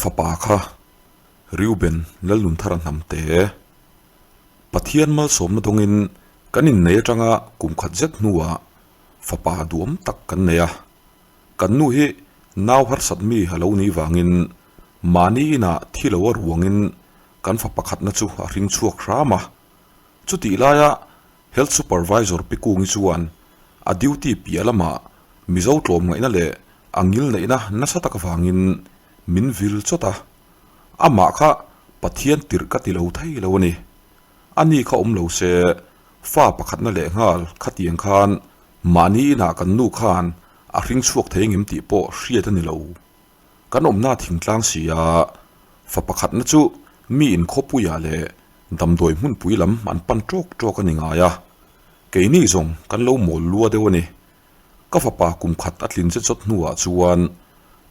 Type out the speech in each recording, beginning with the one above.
fapa kha Reuben Lalnunthara hnamte Pathian malsawmna dawngin kan innei atanga kum khat zet hnuah fapa duam tak kan nei a. Kan nu hi nau harsat mi a lo nih vangin mahni inah thi lo a ruangin kan fa pakhatna chu a hring chhuak hram a. Chutih laia Health Supervisor Pi Kungi chuan a duty piah lamah Mizo tlawmngaihna leh a ngilneihna nasa tak avangin min vil chawt a. Amah kha Pathian tirh ka ti lo thei lo a ni. Ani kha awm lo se, fa pakhatna leh nghal khatiang khan mahni inah kan nu khan a hring chhuak thei ngem tih pawh hriat a ni lo. Kan awmna thingtlang si a, fa pakhatna chu mi inkhawpuiah leh damdawi hmunpui lam an pan ṭawk ṭawk a ni ngai a, keini zawng kan lo mawl lua deuh a ni. Ka fapa kum khat a tlin zet zawt hnuah chuan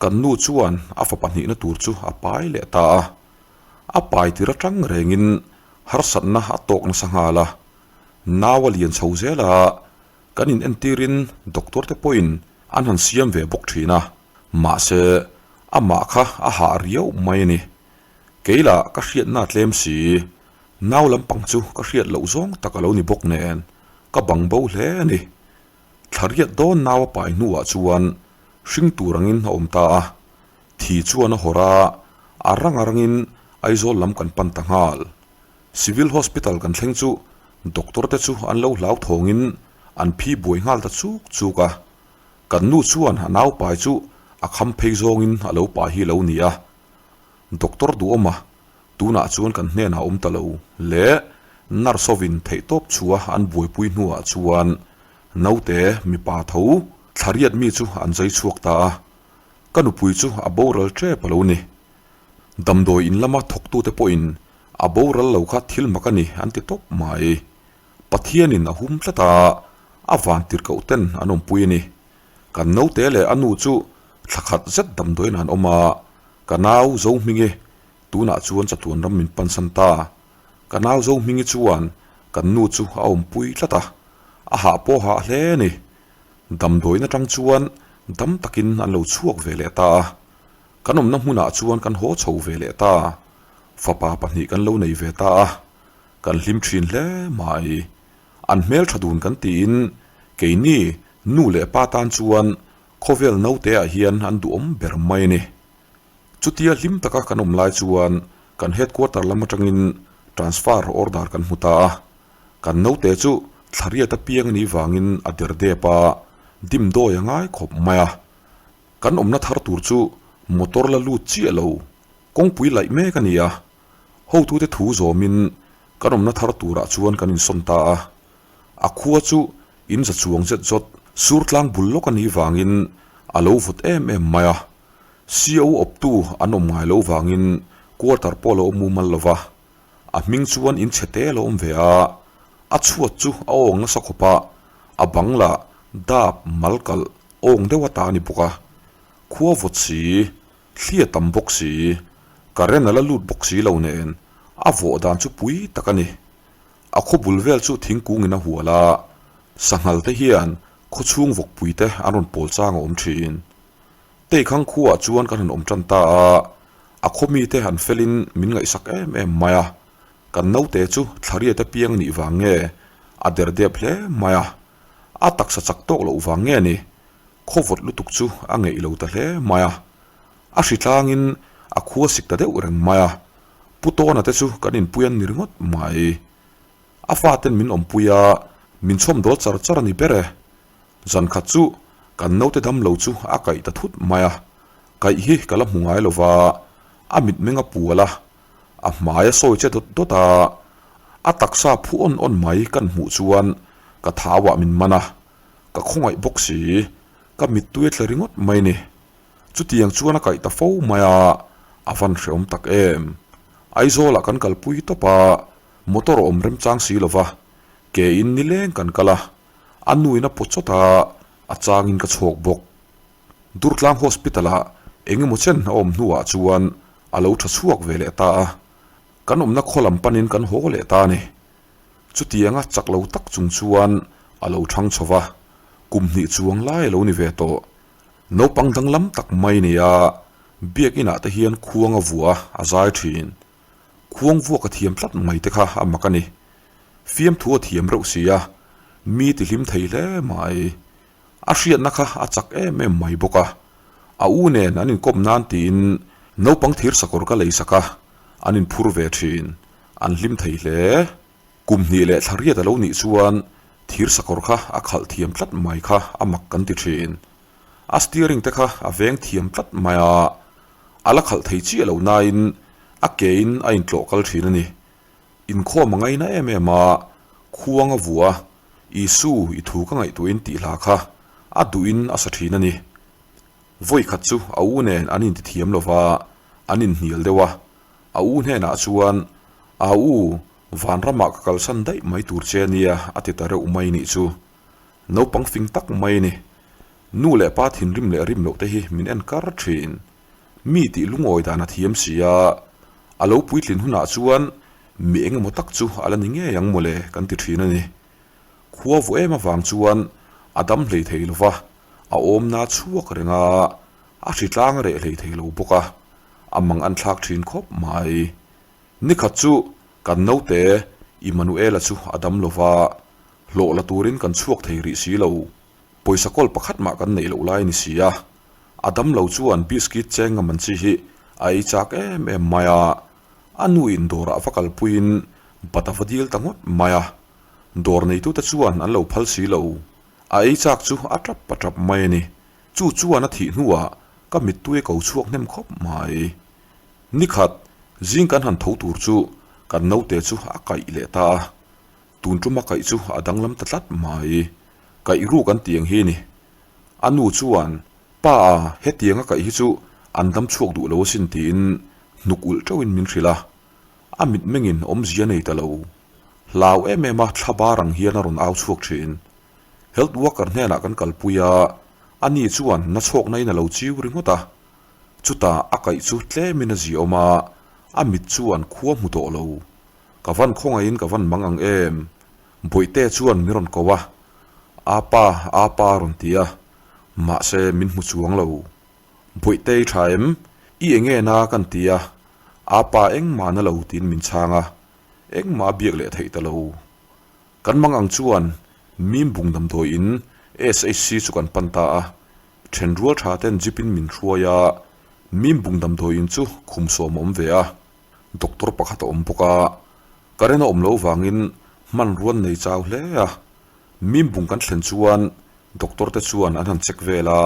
kan nu chuan a fapa hnihna tur chu a pai leh ta a. A pai tir atang rengin harsatna a tawk nasa nghal a, nau a lian chho zel a, kan in entirin doctor te pawhin an han siam ve bawk thin a, mahse amah kha a hah riau mai a ni. Kei lah ka hriatna tlem si, nau lampang chu ka hriat loh zawng tak a lo ni bawk nen ka bang bo hle a ni. Thla riat dawn nau a pai hnuah chuan hring tur angin a awm ta a, thi chuan a hawrh a, a rang a rangin Aizawl lam kan pan ta nghal. Civil Hospital kan thleng chu doctor te chu an lo hlauthawngin an phi buai nghal ta chuk chuk a. Kan nu chuan a nau pai chu a kham phei zawngin a lo pai hi lo ni a. Doctor duhawma tunah chuan kan hnenah awm ta lo leh nurse hovin theihtawp chhuah an buaipui hnuah chuan naute mipa tho thlariat mi chu an zai chhuak ta a, ka nupui chu a boral tep a lo ni. Damdawi in lama thawktute pawhin a boral lo kha thil mak a ni an ti tawp mai. Pathianin a hum tlat a, a vantirhkoh ten an awmpui a ni. Kan naute leh a nu chu thla khat zet damdawiin an awm a, ka nau Zohmingi tunah chuan chatuan ram min pansan ta. Ka nau Zohmingi chuan kan nu chu a awmpui tlat a, a hah pawh hah hle a ni. Damdawiin atang chuan dam takin an lo chhuak ve leh ta a, kan awmna hmunah chuan kan haw chho ve leh ta. Fapa pahnih kan lo nei ve ta a, kan hlim thin hle mai. An hmeltha dun kan tiin keini nu leh pa tan chuan khawvel naute ah hian an duhawm ber mai a ni. Chutia hlim taka kan awm lai chuan kan headquarter lam atangin transfer order kan hmu ta a, kan naute chu thlariat apiang a nih vangin a der dep a, dimdawi a ngai khawp mai a. Kan awmna thar tur chu motor la lut chiah lo, kawngpui laih mek a ni a, hotute thu zawmin Kan awmna thar turah chuan kan insawn ta a, a khua chu in za chuang zet zawt sur tlang bul lawk a nih vangin a lo vawt em em mai a. CO awptu an awm ngai lo vangin quarter pawh a lo awm mumal lo va, a hming chuan in chhe te a lo awm ve a, a chhuat chu a awng nasa khawp a, a bang lah dap mal kalh awng deuh ata a ni bawk a, khua vawt si. Thli a tam bawk si, current a la lut bawk si lo nen a vawh dan chu pui tak a ni. A khaw bul vel chu thingkungin a hual a, sanghal te hian khaw chhung vawkpui te an rawn pawl chang a awm thin. Teikhang khuaah chuan kan han awm tan ta a, a khaw mite an felin min ngaihsak em em mai a, kan naute chu thlariat apiang nih vang nge a derdep hle mai a, a taksa chak tawk loh vang nge ni Khaw vawt lutuk chu a ngeih lo ta hle mai a, a hri tlangin a khua sik ta deuh reng mai a, Pu Tawna te chu kan inpui an ni ringawt mai. A faten min awmpui a, min chhawm dawl char char a ni ber e. Zan khat chu kan naute dam lo chu a kaih ta thut mai a, kaih hi ka la hmu ngai lo va, a mitmeng a pual a, a hmai a sawi che dawt dawt a, a taksa phu awn awn mai kan hmuh chuan ka thauah min man a, Ka khawngaih bawk si, ka mittui a tla ringawt mai ni. Chutiang chuan a kaih ta fo mai a, a van hrehawm tak em. Aizawlah kan kalpui tawp a, motor a awm remchang si lo va, ke in nileng kan kal a, a nuin a pawt chawt a, a changin ka chhawk bawk. Durtlang Hospital ah eng emaw chen a awm hnuah chuan a lo tha chhuak ve leh ta a, kan awmna khaw lam panin kan haw leh ta a ni. Chutianga chak lo tak chung chuan a lo thang chho va, kum hnih chuang lai a lo ni ve tawh. Naupang danglam tak mai nia, Biakinah te hian khuang a vuah a, a zai thin. Khuang vuak a thiam tlat mai te kha a mak a ni. Fiamthu a thiam reuh si a, mi ti hlim thei hle mai. A hriatna kha a chak em em mai bawk a. A u nen an inkawp nan tiin naupang thir sakawr ka lei sak a, an inphur ve thin. An hlim thei hle. Kum hnih leh thla riat a lo nih chuan thir sakawr kha a khalh thiam tlat mai kha a mak kan ti thin. A steering te kha a veng thiam tlat mai a, a la khalh thei chiah lo nain a kein a intlawh kal thin a ni. Inkhawm a ngaina em em a, khuang a vuah a, Isu i thu ka ngaihtuahin tih hla kha a duhin a sa thin a ni. Vawi khat chu a u nen an intithiam lo va, an inhnial deuh a, a u hnenah chuan, A u, vanramah ka kalsan daih mai tur che nia a ti ta reuh mai nih chu. Naupang fing tak mai a ni. Nu leh pa thinrim leh rim loh te hi min en kar thin. Mi tih lungawi dan a thiam si a, a lo puitlin hunah chuan mi eng emaw tak chu a la ni ngei ang mawle kan ti thin a ni. Khua vu em avang chuan a dam hlei thei lo va, a awmna chhuak reng a, a hritlang a reh hlei thei lo bawk a, a mang an thlak thin khawp mai. Nikhat chu kan naute Immanuela chu a dam lo va, hlawh la turin kan chhuak thei rih si lo. Pawisa kawl pakhat mah kan neih loh lai a ni si a. A dam lo chuan biscuit cheng ngam an chi hi a ei chak em em mai a. A nuin dawrah va kalpuiin bat a va dil ta ngawt mai a. Dawr neitute chuan an lo phal si lo. A ei chak chu a tap a tap mai a ni. Chu chuan a thih hnuah ka mittui a ko chhuak hnem khawp mai. Nikhat, zing kan han tho tur chu kan naute chu a kaih leh ta a. Tun tuma kaih chu a danglam ta tlat mai. Kaih ruk an tiang hi ni. A nu chuan, Pa a, hetianga kaih hi chu an dam chhuak duh lo asin tiin hnuk ulh teuhin min hrilh a. A mitmengin awmzia nei ta lo. Hlau em em a thla bar ang hian a rawn au chhuak thin. Health worker hnenah kan kalpui a, ani chuan na chhawkna in a lo chiu ringawt a. Chutah a kaih chu tlemin a ziaawm a, a mit chuan khua hmu tawh lo. Ka van khawngaihin ka van mang ang em? Bawihte chuan min rawn ko a, Apa, apa a rawn ti a, mahse min hmu chuang lo. Bawihte i tha em? I enge na kan ti a, Apa engmah na lo tiin min chhang a, engmah a biak leh theih ta lo. Kan mang ang chuan Mimbung damdawi in SHC chu kan pan ta a, Thenrual tha ten jeep in min hruai a, Mimbung damdawi in chu khum sawm a awm ve a. Doctor pakhat a awm bawk a, current a awm loh vangin hmanrua an nei chau hle a. Mimbung kan thlen chuan doctor te chuan an han check vel a,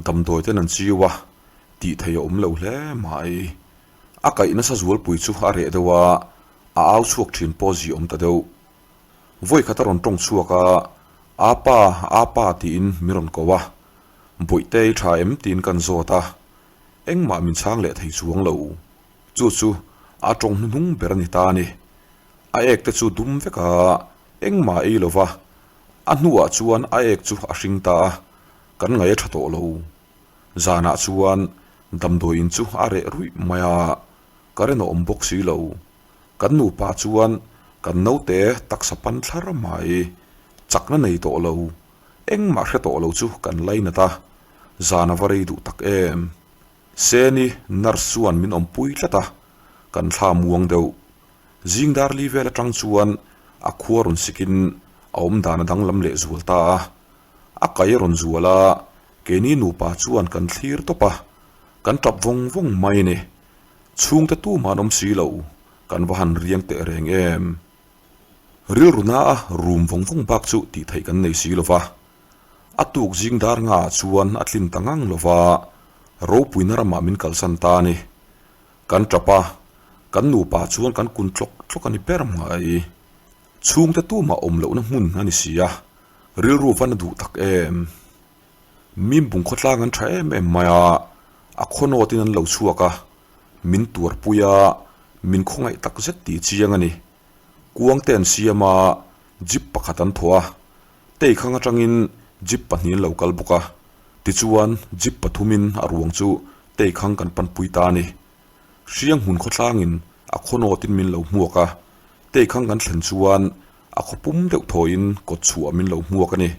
damdawi ten an chiu a, tih theih a awm lo hle mai. A kaih nasa zualpui chu a reh deuh a, a au chhuak thin pawh zih awm ta deuh. Vawi khat a rawn tawng chhuak a, Apa, apa tiin min rawn ko a, Bawihte i tha em tiin kan zawt a, Engmah min chhang leh thei chuang lo. Chu chu a tawng hnuhnung ber a ni ta a ni. A ek te chu dum vek a, engmah ei lo va. A hnuah chuan a ek chu a hring ta a, kan ngaih a tha tawh lo. Zanah chuan damdawi in chu a reh ruih mai a, current a awm bawk si lo. Kan nupa chuan kan naute taksa pan thlar mai, chakna nei tawh lo. Engmah hre tawh lo chu kan lainat a, zan a va rei duh tak em. Seni nurse chuan min awmpui tlat a, kan thla muang deuh. Zing dar li vel atang chuan a khua rawn sikin a awm dan a danglam leh zual ta a. A kai a rawn zual a, keini nupa chuan kan thlir tawp a, kan tap vawng vawng mai a ni. Chhungte tumah an awm si lo, kan va han riang teh reng em. Rilru na a rum vawng vawng bak chu tih theih kan nei si lo va. A tuk zing dar nga ah chuan a tlin ta ngang lo va, ropuina ramah min kalsan ta a ni. Kan tap a, kan nupa chuan kan kun tlawk tlawk a ni ber mai. Chhungte tumah awm lohna hmun a ni si a, rilru va na duh tak em. Mimbung khawtlang an tha em em mai a, a khawnawtin an lo chhuak a, min tuarpui a, min khawngaih tak zet tih chiang a ni. Kuang te an siam a, jeep pakhat an thawh a, Teikhang atangin jeep pahnih an lo kal bawk a, tichuan jeep pathumin a ruang chu Teikhang kan panpui ta a ni. Hriang hmun khawtlangin a khawnawtin min lo hmuak a, Teikhang kan thlen chuan a khaw pum deuh thawiin kawt chhuah min lo hmuak a ni.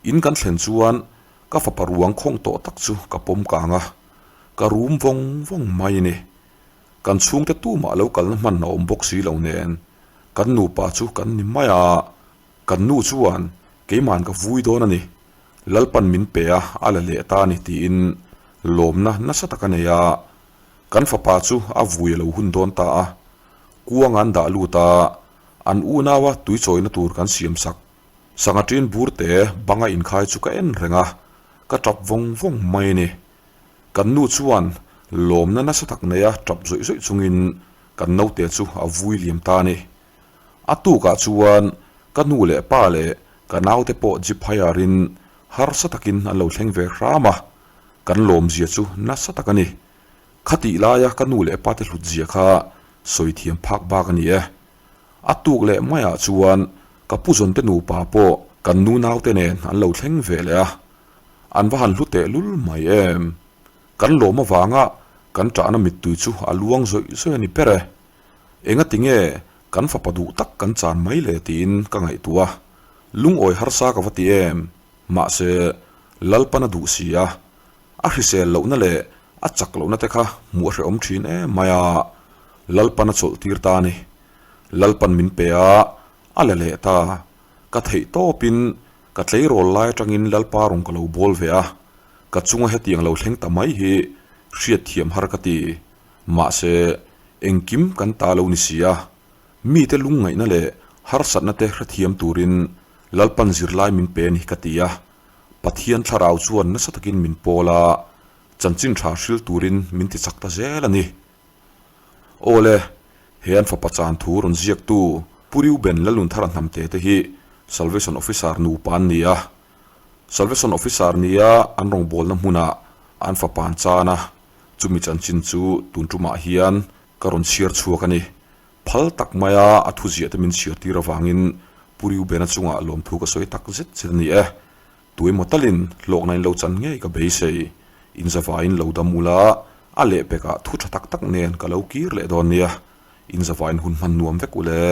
In kan thlen chuan ka fapa ruang khawng tawh tak chu ka pawm kang a. Ka rum vawng vawng mai a ni. Kan chhungte tumah lo kalna hman a awm bawk si lo nen, kan nupa chu kan ni mai a. Kan nu chuan keiman ka vui dawn a ni, Lalpan min pe a, a la leh ta a ni tiin lawmna nasa tak a nei a. Kan fapa chu a vui a lo hun dawn ta a, kuang an dah lut a, an unaua tui chawina tur kan siam sak. Sangha ṭin burte banga inkhai chu ka en reng a, ka ṭap vawng vawng mai a ni. Kan nu chuan lawmna nasa tak neia ṭap zawih zawih chungin kan naute chu a vui liam ta a ni. A tukah chuan ka nu leh pa leh ka naute pawh jeep hire-in harsa takin an lo thleng ve hram a, kan lawmzia chu nasa tak a ni. Khatih laia ka nu leh pate hlutzia kha sawi thiam phak bak a ni e. A tuk leh maiah chuan ka pu zawnte nupa pawh kan nu naute nen an lo thleng ve leh a, an va han hlu teh lul mai em. Kan lawm avanga kan ṭahna mittui chu a luang zawih zawih a ni ber e. Engati nge kan fapa duh tak kan chan mai le tiin ka ngaihtuah a, lungawi harsa ka va ti em. Mahse, Lalpan a duh si a, a hrisel lohna leh a chak lohna te kha hmuh a hrehawm thin em mai a, Lalpan a chawlh tir ta a ni. Lalpan min pe a, a la leh ta. Ka theih tawpin ka tleirawl lai atangin Lalpa rawn ka lo bawl ve a, ka chunga hetiang lo thleng ta mai hi hriatthiam har ka ti. Mahse, engkim kan ta lo ni si a, mite lungngaihna leh harsatna te hrethiam turin Lalpan zirlai min pe a ni ka ti a. Pathian thlarau chuan nasa takin min pawl a, chanchin tha hril turin min ti chak ta zel a ni. Aw le, he an fapa chan thu rawn ziaktu Pu Reuben Lalnunthara hnamte te hi Salvation Officer nupa an ni a. Salvation Officer nia an rawngbawlna hmunah an fapa an chan a, chumi chanchin chu tun tumah hian ka rawn chhiar chhuak a ni. Phal tak maia a thuziah te min chhiar tir avangin Pu Reuben-a chungah lawmthu ka sawi tak zet zet a ni e. Tuemaw talin hlawkna in lo chan ngei ka beisei. Inzavaiin lo dam ula, a lehpekah thu tha tak tak nen ka lo kir leh dawn nia. Inzavaiin hun hman nuam vek ule.